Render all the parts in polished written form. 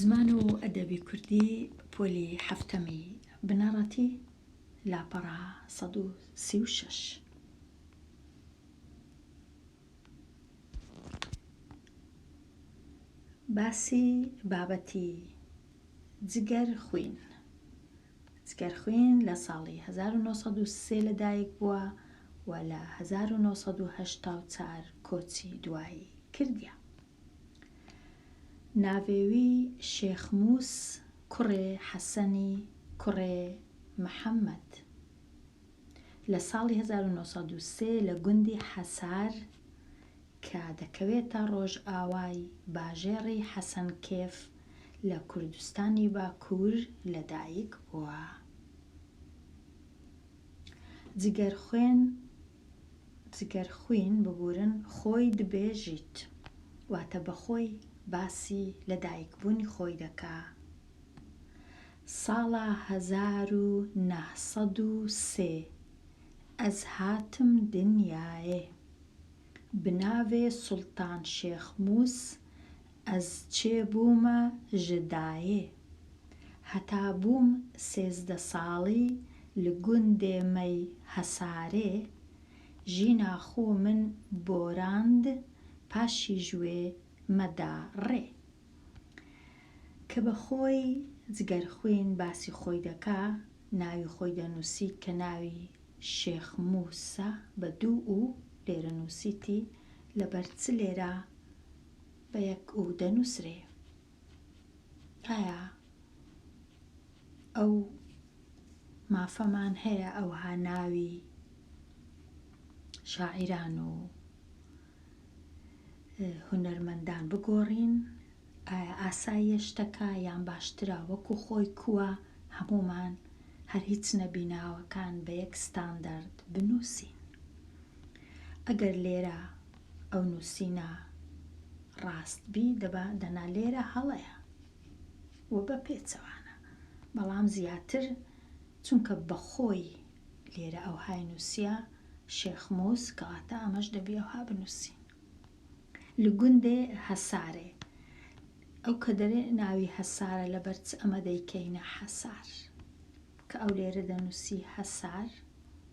زمان و ئەدەبی کوردی پۆلی حەفتەمی بنەڕەتی لاپەڕە 136. باسی بابەتی جگەر خوین جگەر خوین لە ساڵی 1903 لەدایک بووە و لە 1984 کۆچی دوایی کردیە. ناڤێوی شێخمووس کوڕێ حەسەنی کوڕێ محەممەد لە ساڵی 1903 لە گوندی حەسار کە دەکەوێتە ڕۆژئاوای باژێڕی حەسەنکێف لە کوردستانی باکوور لەدایک بووە. جگەرخوێن جگەرخوین ببورن خۆی دبێژیت واتە بەخۆی باسی لەدایکبوونی خۆی دەکا ساڵا 1903 ئەز هاتم دنیایێ بناڤێ سوڵتان شێخمووس ئەز چێ بوومە ژ دایێ هەتا بووم 13 ساڵی ل گوندێ مەی هەسارێ ژینا خوو من بۆراند پاشی ژوێ مەدا ڕێ. کە بە خۆی جگەرخوین باسی خۆی دەکا ناوی خۆی دەنووسی کە ناوی شێخ مووسە بە دوو ئو لێرە نووسیتی لەبەر چ لێرە بە یەک ئو دەنووسرێ؟ ئایا ئەو مافەمان هەیە ئەوها ناوی شاعیران و هونەرمەندان بگۆڕین؟ ئایا ئاساییە شتەکە یان باشترە وەکو خۆی کووە هەموومان هەر هیچ نەبی ناوەکان بە یەک ستاندەرد بنووسین؟ ئەگەر لێرە ئەو نووسینە ڕاست بی دەبا دەنا لێرە هەڵەیە و بە پێچەوانە بەڵام زیاتر چونکە بەخۆی لێرە ئەوهای نووسیە شێخ موس کەواتە ئەمەش دەبی ئەوها بنووسین لە گوندێ هەسارێ ئەو کە دەرێ ناوی هەسارە لەبەر چ ئەمە دەیکەینە حەسار کە ئەو لێرە دەنووسی هەسار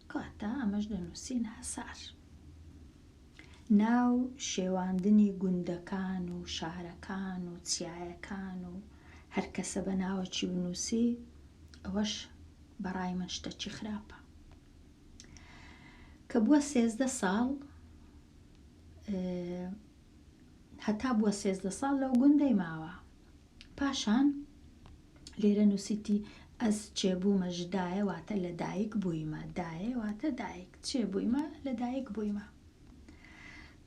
کەواتە ئەمەش دەنووسین هەسار. ناو شێواندنی گوندەکان و شارەکان و چیایەکان و هەر کەسە بە ناوەکی بنووسی ئەوەش بە ڕای من شتەکی خراپە. کە بووە 13 ساڵ هەتا بووە 13 ساڵ لەو گوندەی ماوە. پاشان لێرە نووسیتی ئەز چێ بوومە ژدایە واتە لە دایک بوویمە دایە واتە دایک چێ بوویمە لە دایک بوویمە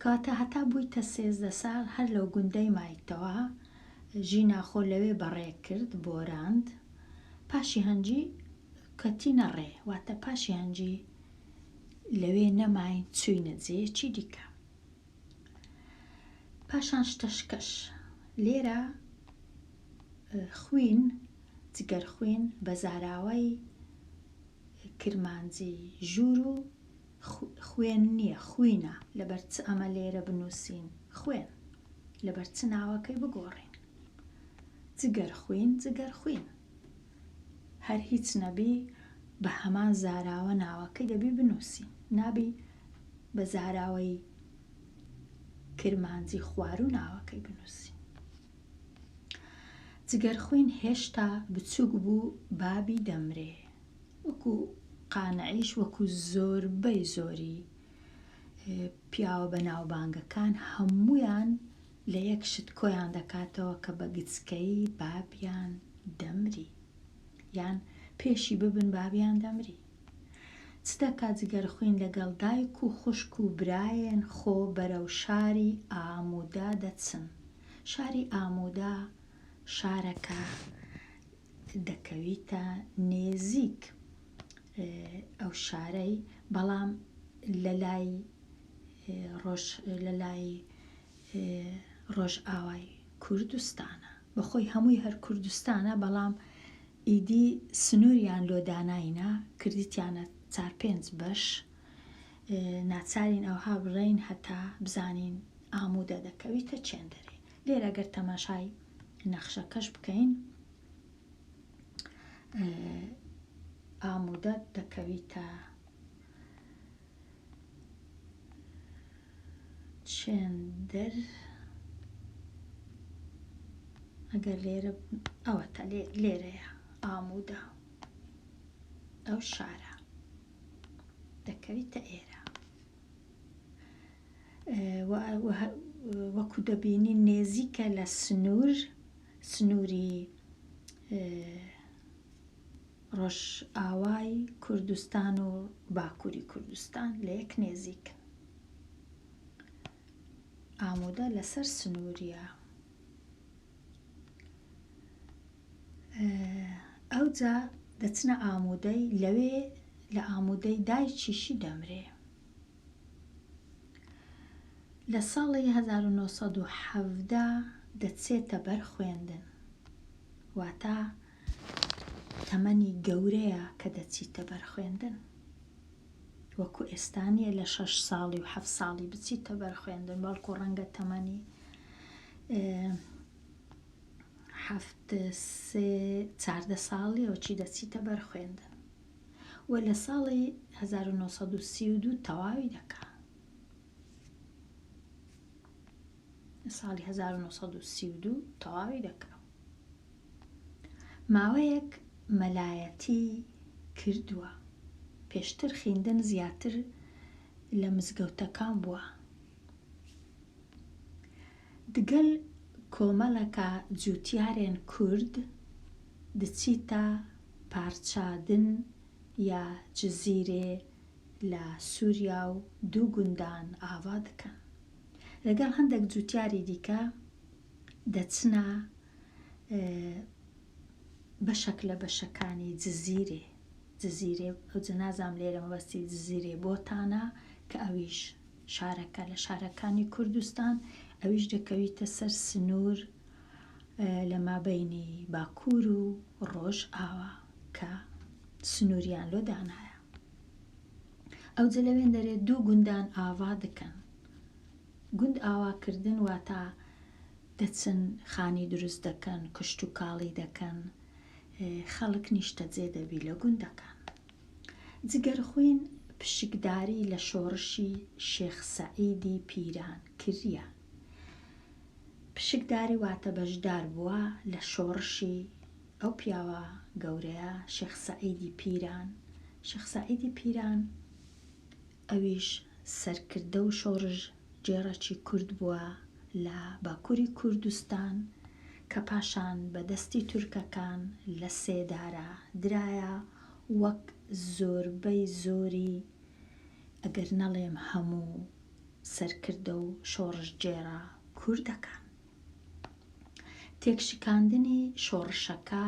کەواتە هەتا بوویتە 13 ساڵ هەر لەو گوندەی مایتەوە ژینا خۆ لەوێ بەڕێ کرد بۆراند پاشی هەنجی کەتینە ڕێ واتە پاشی هەنجی لەوێ نەماین چووینە جێیەکی دیکە پاشان شتەشکەش لێرە خوین جگەرخوین بە زاراوەی کرمانجی ژوور و خوێن نییە خوینە لەبەر چ ئەمە لێرە بنووسین خوێن لەبەر چ ناوەکەی بگۆڕین جگەرخوین جگەرخوین هەر هیچ نەبی بە هەمان زاراوە ناوەکەی دەبی بنووسین نابی بە زاراوەی کرمانجی خواروو ناوەکەی بنووسین. جگەرخوین هێشتا بچووک بوو بابی دەمرێ. وەکو قانعیش وەکو زۆربەی زۆری پیاوە بەناوبانگەکان هەموویان لە یەک شت کۆیان دەکاتەوە کە بە گچکەیی بابیان دەمری یان پێشی ببن بابیان دەمری. چ دەکا جگەرخوین لەگەڵ دایک و خوشک و برایێن خۆ بەرەو شاری ئامودا دەچن. شاری ئامودا شارەکە دەکەویتە نێزیک ئەو شارەی بەڵام لەلای ڕۆژ لەلای ڕۆژئاوای کوردستانە. بەخۆی هەمووی هەر کوردستانە بەڵام ئیدی سنوریان لۆ داناینە کردیتیانە چار پێنج بەش ناچارین ئەوها بڵێین هەتا بزانین ئامودە دەکەویتە چێندەرێ لێرە گەر تەماشای. نەخشەکەش بکەین ئامودە دەکەویتە چێندەر ئەگەر لێرە ئەوەتە لێرەیە ئامودە ئەو شارە دەکەویتە ئێرە وەکو دەبینین نێزیکە لە سنوور سنووری ڕۆژئاوای کوردستان و باکووری کوردستان لە یەک نێزیکن. ئامودە لەسەر سنووریە. ئەوجا دەچنە ئامودەی لەوێ لە ئامودەی دایکیشی دەمرێ. لە ساڵی 1917 دەچێتە بەر خوێندن. واتە تەمەنی گەورەیە کە دەچیتە بەر خوێندن. وەکو ئێستا نییە لە شەش ساڵی و حەفت ساڵی بچیتە بەر خوێندن، بەڵکو ڕەنگە تەمەنی حەفت سێ 14 ساڵیەوە چی دەچیتە بەر خوێندن و لە ساڵی 1932 تەواوی دەکا. لە ساڵی 1932 تەواوی دەکا. ماوەیەک مەلایەتی کردووە. پێشتر خیندن زیاتر لە مزگەوتەکان بووە. دگەل کۆمەلەکا جووتیارێن کورد دچیتە پارچادن یا جزیرێ لە سوریا و دوو گوندان ئاڤا دکەن. لەگەڵ هەندێک جووتیاری دیکە دەچنە بەشەک لە بەشەکانی جزیرێ جزیرێ ئەوجە نازانم لێرە مەبەستی جزیرێ بۆتانە کە ئەویش شارەکە لە شارەکانی کوردستان ئەویش دەکەویتە سەر سنوور لە مابەینی باکوور و ڕۆژ ئاوا کە سنووریان لۆ دانایە ئەوجە لەوێن دەرێ دوو گوندان ئاڤا دکەن گوند ئاواکردن واتا دەچن خانی دروست دەکەن، کشتوکاڵی دەکەن، خەڵک نیشتەجێ دەبی لە گوندەکان. جگەرخوین پشکداری لە شۆڕشی شێخ سەعیدی پیران کریە. پشکداری واتە بەشدار بووە لە شۆڕشی ئەو پیاوە گەورەیە شێخ سەعیدی پیران. شێخ سەعیدی پیران ئەویش سەرکردە و شۆڕشگێڕەکی کورد بووە لە باکوری کوردستان کە پاشان بە دەستی تورکەکان لە سێدارە درایە وەک زۆربەی زۆری ئەگەر نەڵێم هەموو سەرکردە و شۆڕشگێڕە کوردەکان. تێکشکاندنی شۆڕشەکە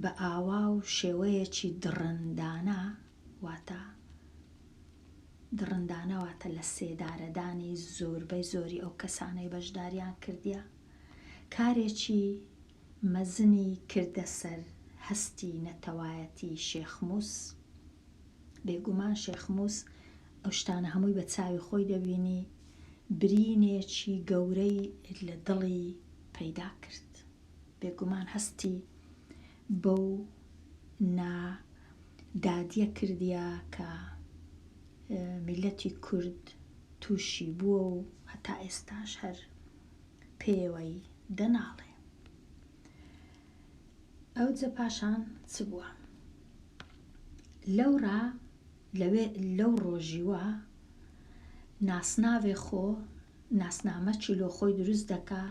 بە ئاوا و شێوەیەکی دڕندانە واتە دڕندانە واتە لە سێدارەدانی زۆربەی زۆری ئەو کەسانەی بەشداریان کردیە کارێکی مەزنی کردە سەر هەستی نەتەوایەتی شێخ موس بێگومان شێخ موس ئەو شتانە هەمووی بە چاوی خۆی دەبینی برینێکی گەورەی لە دڵی پەیدا کرد. بێگومان هەستی بەو نا دادیە کردیە کە میللەتی کورد تووشی بووە و هەتا ئێستاش هەر پێوەی دەناڵێ. ئەوجە پاشان چ بووە؟ لەوڕا لەوێ لەو ڕۆژیوە ناسناوێ خۆ ناسنامەکی لۆ خۆی دروست دەکا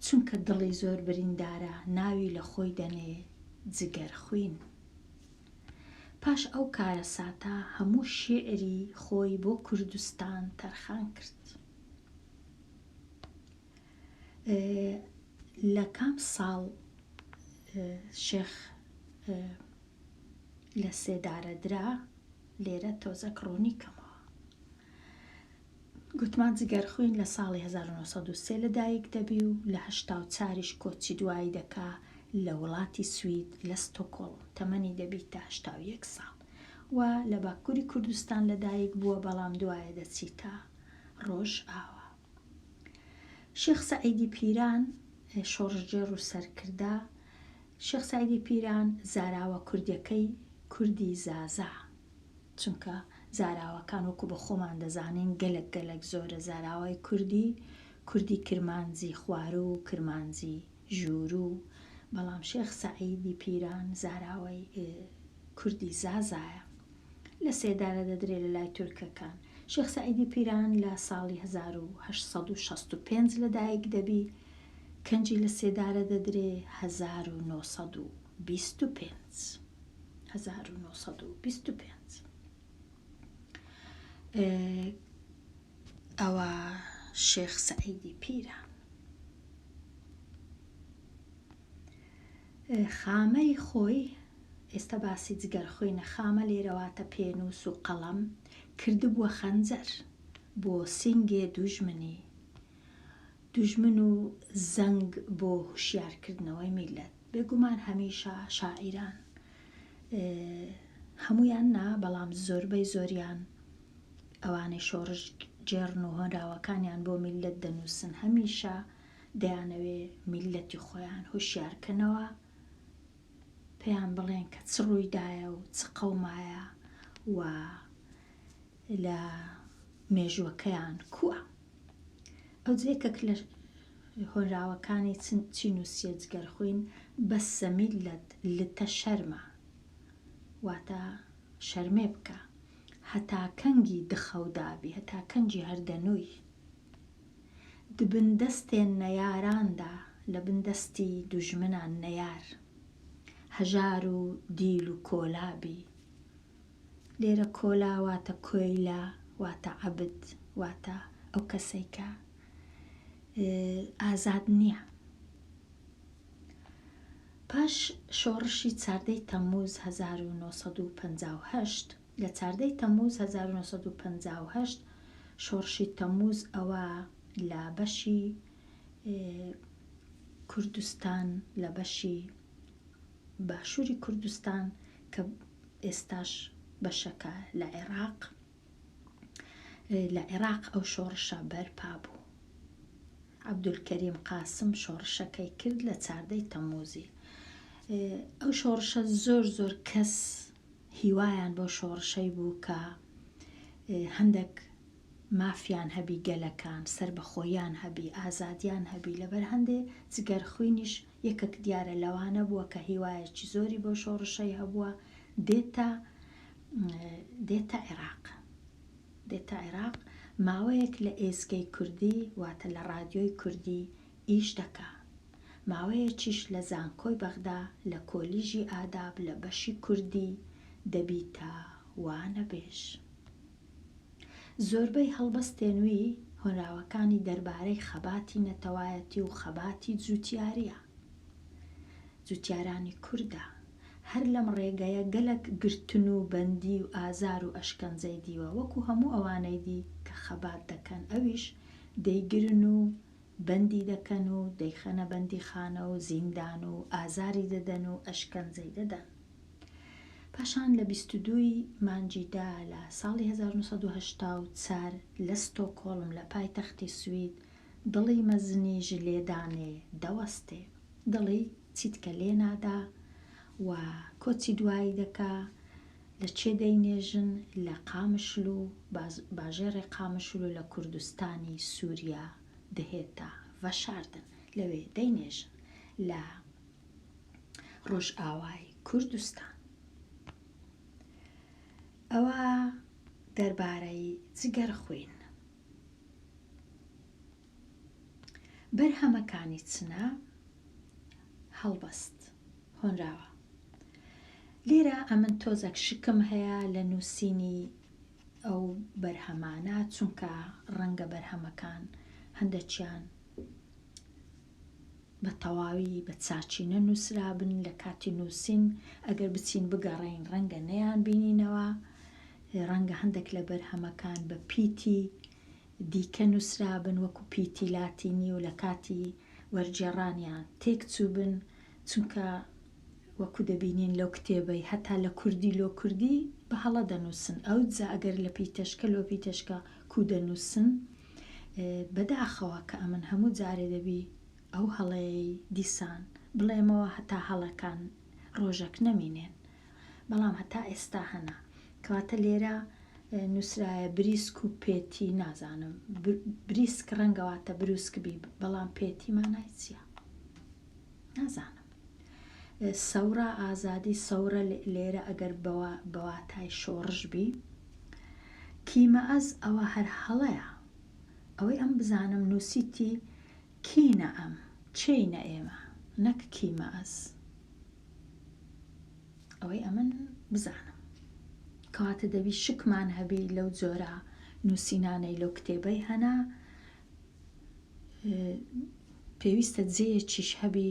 چونکە دڵی زۆر بریندارە ناوی لە خۆی دەنێ جگەرخوین. پاش ئەو کارەساتە هەموو شیعری خۆی بۆ کوردستان تەرخان کرد. لە کام ساڵ شێخ لە سێدارە درا لێرە تۆزەک ڕوونی کەمەوە. گوتمان جگەرخوین لە ساڵی 1903 لە دایک دەبی و لە 84 یش کۆچی دوایی دەکا لە وڵاتی سوید لە ستۆکۆڵم تەمەنی دەبیتە 81 ساڵ و لە باکوری کوردستان لە دایک بووە بەڵام دوایە دەچیتە ڕۆژئاوا. شێخ سەعیدی پیران شۆڕشگێڕ و سەرکردە، شێخ سەعیدی پیران زاراوە کوردیەکەی کوردی زازا، چونکە زاراوەکان وەکو بە خۆمان دەزانین گەلەک گەلەک زۆرە زاراوەی کوردی، کوردی کرمانجی خواروو، کرمانجی ژووروو، بەڵام شێخ سەعیدی پیران زاراوەی کوردی زازایە. لە سێدارە دەدرێ لە لای تورکەکان. شێخ سەعیدی پیران لە ساڵی 1865 لە دایک دەبی، کەنجی لە سێدارە دەدرێ 1925. 1925. ئەوە شێخ سەعیدی پیران. خامەی خۆی، ئێستا باسی جگەرخوینە، خامە لێرە واتە پێنووس و قەڵەم، کردبووە خەنجەر بۆ سینگێ دوژمنی دوژمن و زەنگ بۆ هوشیارکردنەوەی میللەت. بێگومان هەمیشە شاعیران، هەموویان نا، بەڵام زۆربەی زۆریان ئەوانەی شۆڕشگێڕن و هۆنراوەکانیان بۆ میللەت دەنووسن، هەمیشە دەیانەوێ میللەتی خۆیان هۆشیار کەنەوە، پێیان بڵێن کە چ ڕوویدایە و چ قەومایە و لە مێژووەکەیان کووە. ئەوجە یەکێک لە هۆنراوەکانی چی نووسیە جگەرخوین، بەسە میللەت لتە شەرمە، واتە شەرمێ بکە، هەتا کەنگی دخەودابی، هەتا کەنگی هەر دەنووی. دبن دەستێن نەیاراندا، لە بن دەستی دوژمنان نەیار، هەژار و دیل و کۆلا بی. لێرە کۆلا واتە کۆیلە، واتە عەبد، واتە ئەو کەسەی کە ئازاد نییە. پاش شۆڕشی چاردەی تەمموز 1958، لە چاردەی تەمموز 1958 شۆڕشی تەمموز ئەوە لە بەشی کوردستان لە بەشی باشووری کوردستان کە ئێستاش بەشەکە لە عێراق لە عێراق ئەو شۆڕشە بەرپا بوو. عەبدولکەریم قاسم شۆڕشەکەی کرد لە چاردەی تەمموزی. ئەو شۆڕشە زۆر زۆر کەس هیوایان بەو شۆڕشەی بوو کە هەندێک مافیان هەبی گەلەکان، سەربەخۆییان هەبی، ئازادیان هەبی، لەبەر هەندێ جگەرخوینیش یەکەک دیارە لەوانە بووە کە هیوایەکی زۆری بەو شۆڕشەی هەبووە، دێتە دێتە عێراق. دێتە عێراق، ماوەیەک لە ئێزگەی کوردی واتە لە ڕادیۆی کوردی ئیش دەکا. ماوەیەکیش لە زانکۆی بەغدا لە کۆلیژی ئاداب لە بەشی کوردی دەبیتە وانەبێژ. زۆربەی هەڵبەستێن وی هۆنراوەکانی دەربارەی خەباتی نەتەوایەتی و خەباتی جووتیارییە. جووتیارانی کوردە. هەر لەم ڕێگەیە گەلەک گرتن و بەندی و ئازار و ئەشکەنجەی دیوە وەکوو هەموو ئەوانەی دی کە خەبات دەکەن ئەویش دەیگرن و بەندی دەکەن و دەیخەنە بەندیخانە و زیندان و ئازاری دەدەن و ئەشکەنجەی دەدەن. پاشان لە 22 ی مانگی دە لە ساڵی 1984 لە ستۆکهۆڵم لە پایتەختی سوید دڵی مەزنی ژ لێدانێ دەوەستێ. دڵی چیتکە لێ نادا و کۆچی دوایی دەکا. لە کێ دەینێژن؟ لە قامشلو، باژێڕێ قامشلو لە کوردستانی سووریا دهێتە ڤەشاردن. لەوێ دەینێژن لە ڕۆژئاوای کوردستان. ئەوە دەربارەی جگەرخوین. بەرهەمەکانی چنە هەڵبەست، هۆنراوە. لێرە ئەمن تۆزەک شکم هەیە لە نووسینی ئەو بەرهەمانە چونکە ڕەنگە بەرهەمەکان هەندەکیان بە تەواوی بە چاکی نەنووسرابن لە کاتی نووسین ئەگەر بچین بگەڕێین ڕەنگە نەیان بینینەوە ڕەنگە هەندێک لە بەرهەمەکان بە پیتی دیکە نووسرابن وەکو پیتی لاتینی و لە کاتی وەرگێڕانیان تێکچووبن، چونکە وەکو دەبینین لەو کتێبەی هەتا لە کوردی لۆ کوردی بە هەڵە دەنووسن ئەوجا ئەگەر لە پیتەشکە لۆ پیتەشکە کو دەنووسن. بەداخەوە کە ئەمن هەموو جارێ دەبی ئەو هەڵەیەی دیسان بڵێمەوە هەتا هەڵەکان ڕۆژەک نەمینێن بەڵام هەتا ئێستا هەنە کەواتە لێرە نووسرایە بریسک و پێتی نازانم بریسک ڕەنگە واتە بروسک بی بەڵام پێتی مانای چییە نازانم سەورا ئازادی سەورە لێرە ئەگەر بەواتای شۆڕش بی کیمە ئەز ئەوە هەر هەڵەیە ئەوەی ئەم بزانم نووسیتی کینە ئەم چێینە ئێمە نەک کیمە ئەز ئەوەی ئەمن بزانم کەواتە دەبی شکمان هەبی لەو جۆرە نووسینانەی لەو کتێبەی هەنا پێویستە جێیەکیش هەبی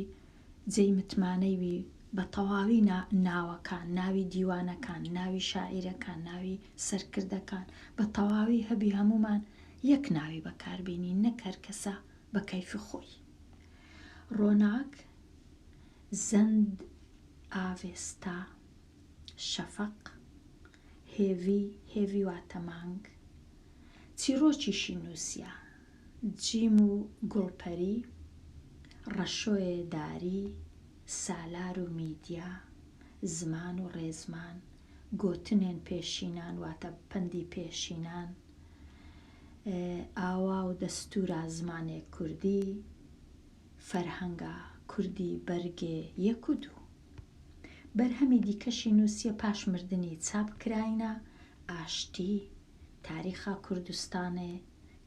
جێی متمانەی بی بە تەواوی ناوەکان ناوی دیوانەکان ناوی شاعیرەکان ناوی سەرکردەکان بە تەواوی هەبی هەموومان یەک ناوی بەکاربینین نەک هەر کەسە بە کەیفی خۆی ڕۆناک زەند ئاڤێستا شەفەق هێڤی هێڤی واتە مانگ چیڕۆکیشی نووسیە جیم و گوڵپەری، ڕەشۆێ داری، سالار و میدیا، زمان و ڕێزمان، گۆتنێن پێشینان واتە پەندی پێشینان، ئاوا و دەستوورا زمانێ کوردی، فەرهەنگا کوردی بەرگێ یەک و دوو. بەرهەمی دیکەشی نووسیە پاش مردنی چاپ کراینە، ئاشتی، تاریخا کوردستانێ،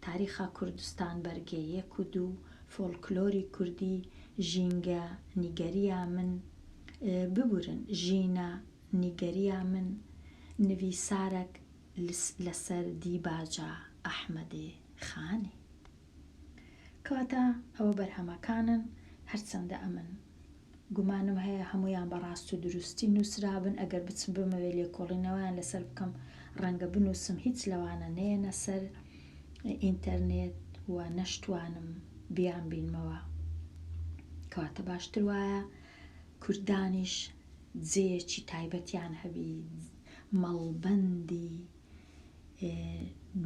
تاریخا کوردستان بەرگێ یەک و دوو، فۆڵکلۆری کوردی، ژینگە نیگەریا من، ببورن ژینە نیگەریا من، نڤیسارەک لەسەر دیباجا ئەحمەدێ خانی. کەواتە ئەوە بەرهەمەکانن، هەرچەندە ئەمن گومانم هەیە هەموویان بە ڕاست و دروستی نووسرابن، ئەگەر بچم بمەوێ لێکۆڵینەوەیان لەسەر بکەم ڕەنگە بنووسم هیچ لەوانە نەیەنە سەر ئینتەرنێت و نەشتوانم بیانبینمەوە. کەواتە باشتر وایە کوردانیش جێیەکی تایبەتیان هەبی، مەڵبەندی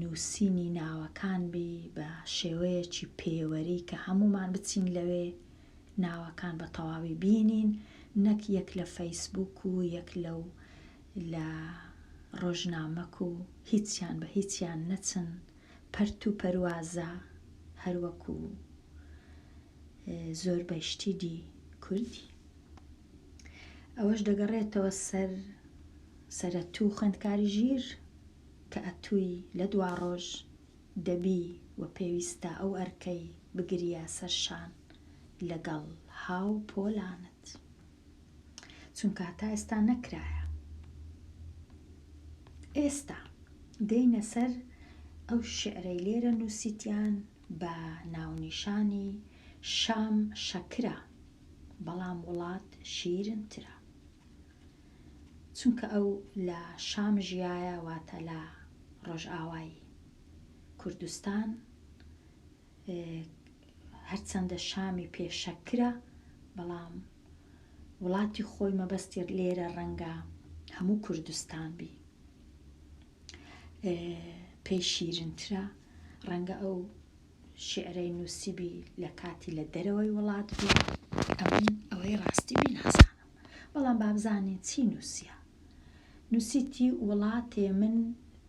نووسینی ناوەکان بی بە شێوەیەکی پێوەری کە هەموومان بچین لەوێ ناوەکان بە تەواوی بینین نەک یەک لە فەیسبووک و یەک لەو لە ڕۆژنامەک و هیچیان بە هیچیان نەچن پەرت و پەروازە هەر وەکو زۆربەی شتی دی کوردی. ئەوەش دەگەڕێتەوە سەر سەرەتوو خوێندکاری ژیر کە ئەتووی لە دواڕۆژ دەبی و پێویستە ئەو ئەرکەی بگریە سەر شان لەگەڵ هاو پۆلانت. چونکە هەتا ئێستا نەکرایە. ئێستا دێینە سەر ئەو شیعرەی لێرە نووسیتیان بە ناونیشانی شام شەکرە بەڵام وڵات شیرنترە. چونکە ئەو لە شام ژیایە واتە لە ڕۆژئاوای کوردستان هەرچەندە شامی پێ شەکرە بەڵام وڵاتی خۆی مەبەستی لێرە ڕەنگە هەموو کوردستان بی پێی شیرنترە ڕەنگە ئەو شیعرەی نووسیبی لە کاتی لە دەرەوەی وڵات بی ئەمن ئەوەی ڕاستی بی نازانم بەڵام با بزانین چی نووسیە نووسیتی وڵاتێ من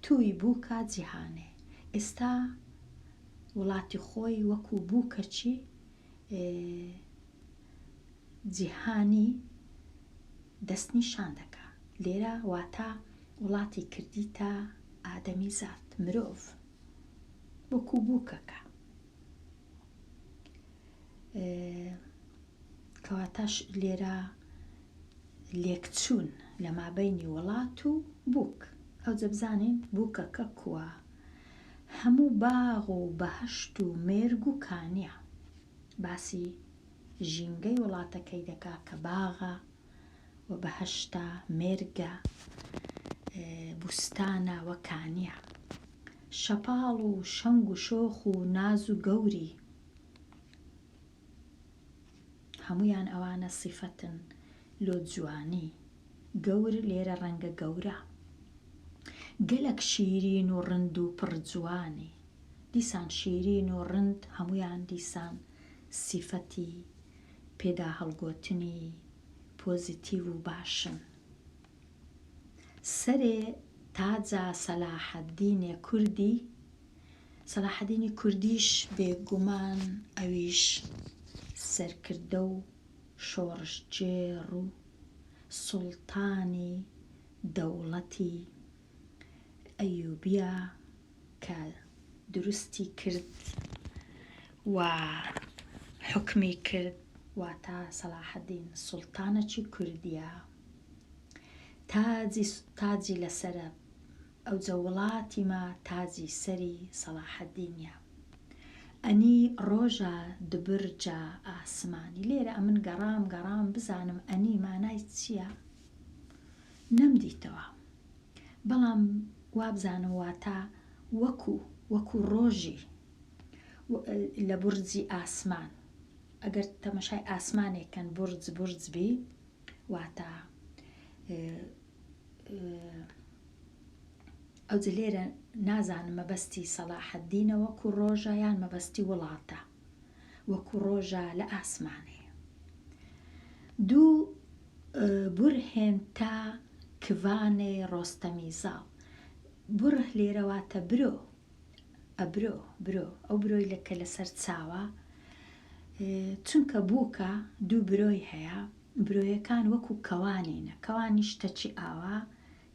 تووی بووکا جیهانێ ئێستا وڵاتی خۆی وەکو بووکەچی جیهانی دەستنیشان دەکا لێرە واتا وڵاتی کردیتە ئادەمیزاد مرۆڤ وەکو بووکەکە کەواتە لێرە لێکچوون لە مابەینی وڵات و بووک ئەوجە بزانین بووکەکە کووە هەموو باغ و بەهەشت و مێرگ و کانیە باسی ژینگەی وڵاتەکەی دەکا کە باغە و بەهەشتە، مێرگە، بوستانە و کانیە. شەپاڵ و شەنگ و شۆخ و ناز و گەوری. هەموویان ئەوانە سیفەتن لۆ جوانی. گەور لێرە ڕەنگە گەورە. گەلەک شیرین و ڕند و پڕ جوانی. دیسان شیرین و ڕند هەموویان دیسان سیفەتی پێدا هەڵگۆتنی پۆزیتیڤ و باشن. سەرێ تاجا سەلاحەدینێ کوردی، سەلاحەدینی کوردیش بێ گومان ئەویش سەرکردە و شۆڕشگێڕ و سوڵتانی دەوڵەتی ئەیوبیە کە دروستی کرد و حوکمی کرد، واتە سەلاحەدین سوڵتانەکی کوردیە تاجی تاجی لەسەرە ئەوجە وڵاتی مە تاجی سەری سەڵاحەدینیە ئەنی ڕۆژە دبرجە ئاسمانی لێرە ئەمن گەڕام گەڕام بزانم ئەنی مانای چیە نەمدیتەوە بەڵام وابزانم واتا وەکو وەکو ڕۆژی لە بورجی ئاسمان ئەگەر تەمەشای ئاسمانێک کەن بورج بورج بی واتە ئەوجە لێرە نازانم مەبەستی سەڵاحەدینە وەکو ڕۆژە یان مەبەستی وڵاتە وەکو ڕۆژە لە ئاسمانێ دوو بورهێن تا کڤانێ ڕۆستەمی زاڵ بوره لێرە واتە برۆ ئەبرۆ برۆ ئەو برۆی لە کە لەسەر چاوە چونکە بووکە دوو برۆی هەیە برۆیەکان وەکو کەوانینە کەوانیش تەکی ئاوا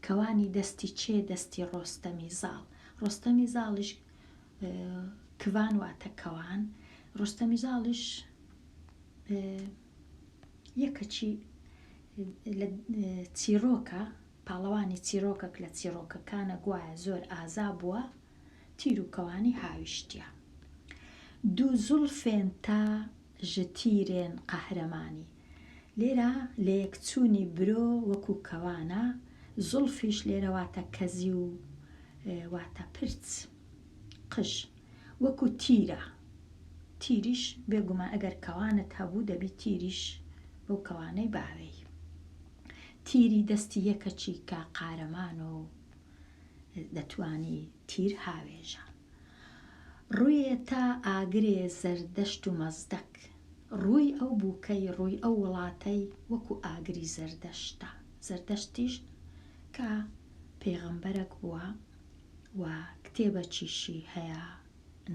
کەوانی دەستی کێ دەستی ڕۆستەمی زاڵ ڕۆستەمی زاڵیش کڤان واتە کەوان ڕۆستەمی زاڵیش یەکەکی لە چیڕۆکە پاڵەوانی چیڕۆکەک لە چیڕۆکەکانە گوایە زۆر ئازا بووە تیر و کەوانی هاویشتیە دوو زوڵفێن تا ژ تیرێن قەهرەمانی لێرە لەیەکچوونی برۆ وەکو کەوانە، زوڵفیش لێرە واتە کەزی و واتە پرچ، قژ، وەکو تیرە، تیریش بێگومان ئەگەر کەوانت هەبوو دەبی تیریش بەو کەوانەی باوێی. تیری دەستی یەکەکی کە قارەمان و دەتوانی تیر هاوێژە. ڕووێ تا ئاگرێ زەردەشت و مەزدەک. ڕووی ئەو بووکەی ڕووی ئەو وڵاتەی وەکو ئاگری زەردەشتە. زەردەشتیش کە پێغەمبەرەک بووە و کتێبەکیشی هەیە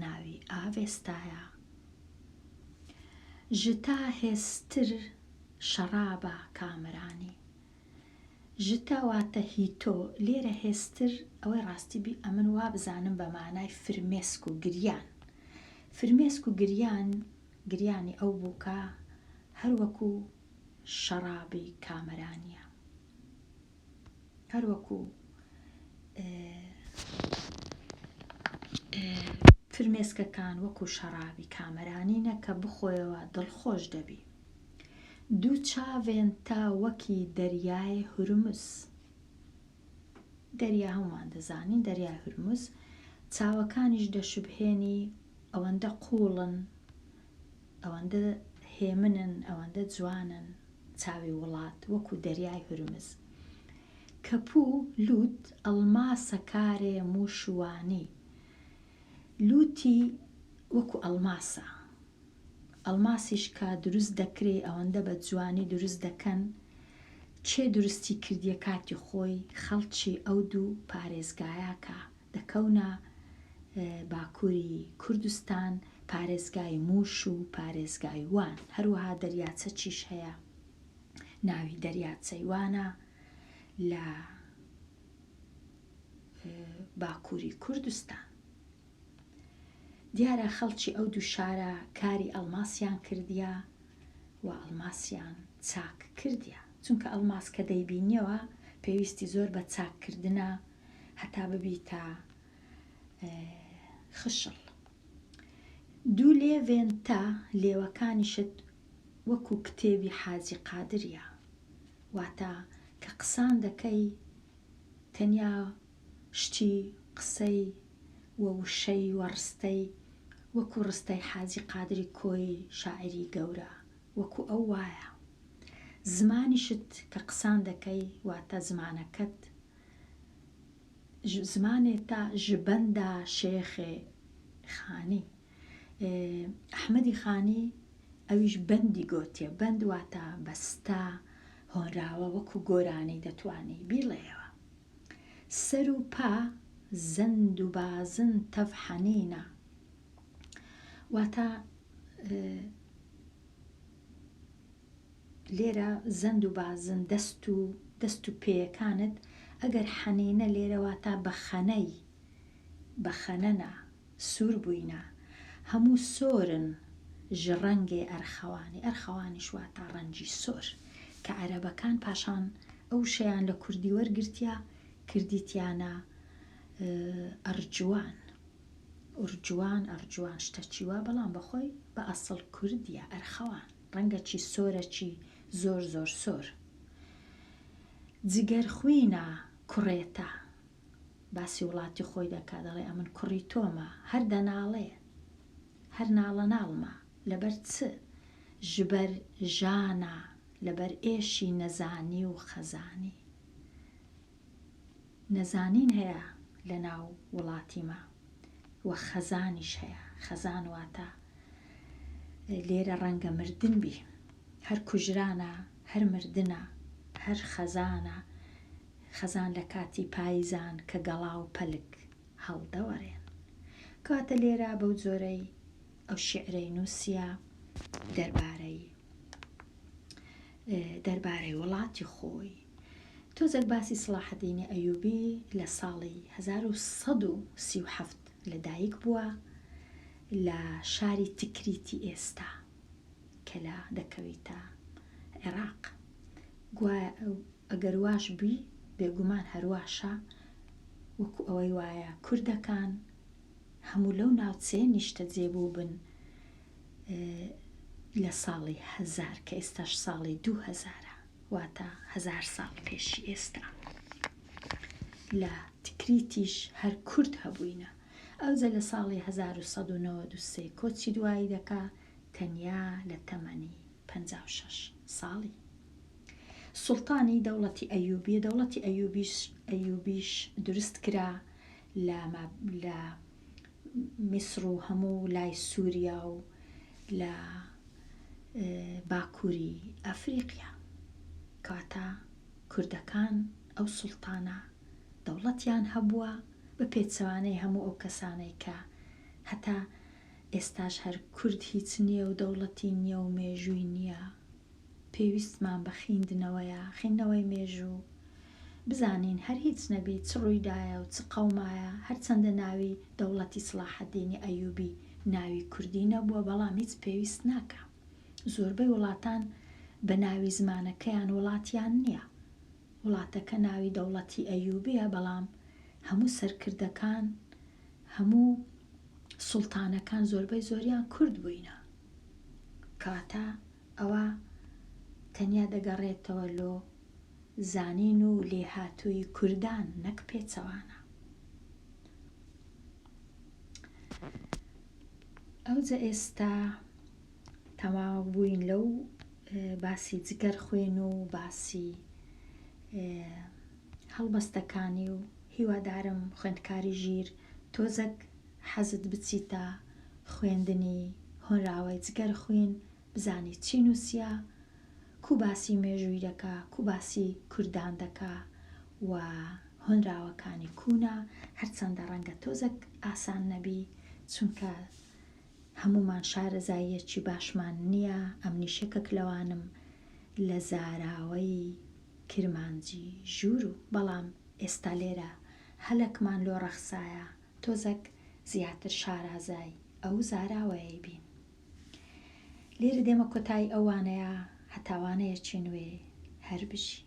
ناوی ئاڤێستایە. ژتا هێستر شەڕابە کامەرانی. ژتە واتە هی تۆ، لێرە هێستر ئەوەی ڕاستی بی ئەمن وابزانم بە مانای فرمێسک و گریان. فرمێسک و گریان، گریانی ئەو بووکە هەر وەکوو شەڕابی کامەرانییە. هەر وەکوو فرمێسکەکان وەکوو شەڕابی کامەرانینە کە بخۆیەوە دڵخۆش دەبی. دوو چاڤێن تا وەکی دەریای هورمز. دەریا هەموومان دەزانین دەریای هورمز چاوەکانیش دەشوبهێنی ئەوەندە قووڵن ئەوەندە هێمنن ئەوەندە جوانن چاوی وڵات وەکو دەریای هورمز کەپوو لووت ئەڵماسە کارێ مووشوانی لووتی وەکو ئەڵماسە ئەڵماسیش کە دروست دەکرێ ئەوەندە بە جوانی دروست دەکەن کێ دروستی کردیە کاتی خۆی خەڵکی ئەو دوو پارێزگایە کە دەکەونە باکوری کوردستان پارێزگای موش و پارێزگای وان هەروەها دەریاچەکیش هەیە ناوی دەریاچەی وانە لە باکوری کوردستان. دیارە خەڵکی ئەو دوو شارە کاری ئەڵماسیان کردیە و ئەڵماسیان چاک کردیە چونکە ئەڵماس کە دەیبینیەوە پێویستی زۆر بە چاک کردنە هەتا ببیتە خشڵ. دوو لێڤێن تا لێوەکانیشت وەکو کتێبی حاجی قادریە واتە کە قسان دەکەی تەنیا شتی قسەی و وشەی و ڕستەی وەکو ڕستەی حاجی قادری کۆیی شاعیری گەورە وەکو ئەو وایە. زمانیشت کە قسان دەکەی واتە زمانەکەت زمانێ تا ژ بەندا شێخێ. خانی. ئەحمەدی خانی ئەویش بەندی گۆتیە، بەند واتە بەستە، هۆنراوە وەکو گۆرانی دەتوانی بیڵێیەوە. سەر و پا زەند و بازن تەڤ حەنینە واتە لێرە زەند و بازن دەست و دەست و پێیەکانت ئەگەر حەنینە لێرە واتە بە خەنەی بە خەنەنە سوور بووینە هەموو سۆرن ژ ڕەنگێ ئەرخەوانی ئەرخەوانیش واتە ڕەنگی سۆر کە عەرەبەکان پاشان ئەو وشەیان لە کوردی وەرگرتیە کردیتیانە ئەرجوان ئورجوان ئەرجوان شتەکی وا بەڵام بەخۆی بە ئەسڵ کوردیە ئەرخەوان ڕەنگەکی سۆرەکی زۆر زۆر سۆر جگەر خوینە کوڕێتە باسی وڵاتی خۆی دەکا دەڵێ ئەمن کوڕی تۆمە هەر دەناڵێ هەر ناڵە ناڵمە لەبەر چ ژبەر ژانە لەبەر ئێشی نەزانی و خەزانی نەزانین هەیە لە ناو وڵاتی مە و خەزانیش هەیە خەزان واتە لێرە ڕەنگە مردن بی هەر کوژرانە هەر مردنە هەر خەزانە خەزان لە کاتی پایزان کە گەڵا و پەلک هەڵدەوەرێن. کەواتە لێرە بەو جۆرەی ئەو شیعرەی نووسیە دەربارەی دەربارەی وڵاتی خۆی. تۆزێک باسی سڵاحەدینی ئەیوبی لە ساڵی 1137 لە دایک بووە لە شاری تکریتی ئێستا کە لە دەکەویتە عێراق. گوایە ئەگەر واش بی بێگومان هەر واشە وەکو ئەوەی وایە کوردەکان هەموو لەو ناوچەیە نیشتەجێ بووبن لە ساڵی هەزار کە ئێستاش ساڵی دوو هەزارە واتە هەزار ساڵ پێشی ئێستا لە تکریتیش هەر کورد هەبووینە ئەوجە لە ساڵی 1193 کۆچی دوایی دەکا تەنیا لە تەمەنی 56 ساڵی. سوڵتانی دەوڵەتی ئەیوبیە، دەوڵەتی ئەیوبیش ئەیوبیش دروست کرا لە لە میسڕ و هەموو لای سوریا و لە باکووری ئەفریقیا. کەواتە کوردەکان ئەو سوڵتانە دەوڵەتیان هەبووە بە پێچەوانەی هەموو ئەو کەسانەی کە هەتا ئێستاش هەر کورد هیچ نییە و دەوڵەتی نییە و مێژووی نییە. پێویستمان بە خیندنەوەیە، خیندنەوەی مێژوو، بزانین هەر هیچ نەبی چ ڕوویدایە و چ قەومایە، هەرچەندە ناوی دەوڵەتی سڵاحەدینی ئەیوبی ناوی کوردی نەبووە بەڵام هیچ پێویست ناکا. زۆربەی وڵاتان بە ناوی زمانەکەیان وڵاتیان نییە. وڵاتەکە ناوی دەوڵەتی ئەیوبیە بەڵام هەموو سەرکردەکان، هەموو سوڵتانەکان زۆربەی زۆریان کورد بووینە. کەواتە ئەوە تەنیا دەگەڕێتەوە لۆ زانین و لێهاتوویی کوردان نەک پێچەوانە. ئەوجە ئێستا تەواو بووین لەو باسی جگەر خوێن و باسی هەڵبەستەکانی و هیوادارم خوێندکاری ژیر تۆزەک حەزت بچیتە خوێندنی هۆنراوەی جگەر خوین بزانی چی نوسیە کو باسی مێژووی دەکا کو باسی کوردان دەکا و هۆنراوەکانی کوونە هەرچەندە ڕەنگە تۆزەک ئاسان نەبی چونکە هەموومان شارەزاییەکی باشمان نیە ئەمنیش یەکەک لەوانم لە زاراوەی کرمانجی ژوورو بەڵام ئێستا لێرە هەلەکمان لۆ ڕەخسایە تۆزەک زیاتر شارازای ئەو زاراوەیەی بین. لێرە دێمە کۆتایی ئەو وانەیە هەتا وانەیەکی نوێ هەر بژی.